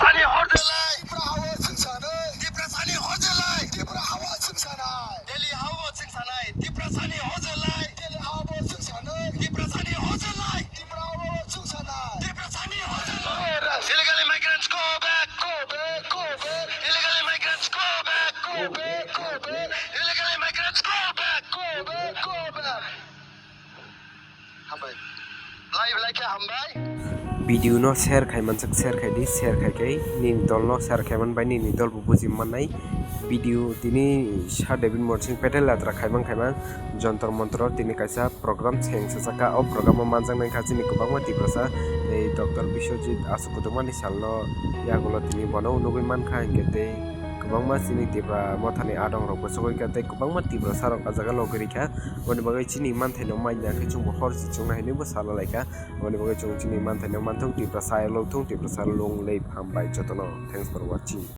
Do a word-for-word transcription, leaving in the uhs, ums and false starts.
Ani horjelai. Tipra hao chwngsanai. Tiprasani horjelai. Tipra hao chwngsanai. Delhi hao chwngsanai. Tiprasani horjelai. Delhi hao chwngsanai. Tiprasani horjelai. Tipra hao chwngsanai. Tiprasani horjelai. Illegal immigrants go back. Go back, go back. Illegal immigrants go back. Go back, go back. Illegal immigrants go back. Go back, go back. Hambai. Belai belai khe hambai. Video no share khai mansuk, share khai di, share khai khai nini dol no share khai man bai nini dol bo buji mannai. Video tini Sir David Morsing Patel yatra khaimang khaimang Jantar Mantar o tini kaisa program seng sajak kha. O program o manjaknai kha chini kwbangma Tiprasa tei Doctor Biswajit Aswk kwdwkmani salno yagulo tini bono nugwi mankha, hinkhe tei kwbangma chini Tipra mothani adong rok bo sogwi kha tei kwbangma Tiprasa rok ah jaga logwi rikha. Aboni bagwi chini manthaino manya khe chwngbo hor si chwngno hinwi bo sala laikha. Aboni bagwi chwng chini manthaino manthung, Tiprasa lobthung, Tiprasa long live, hambai jotono. Thanks for watching.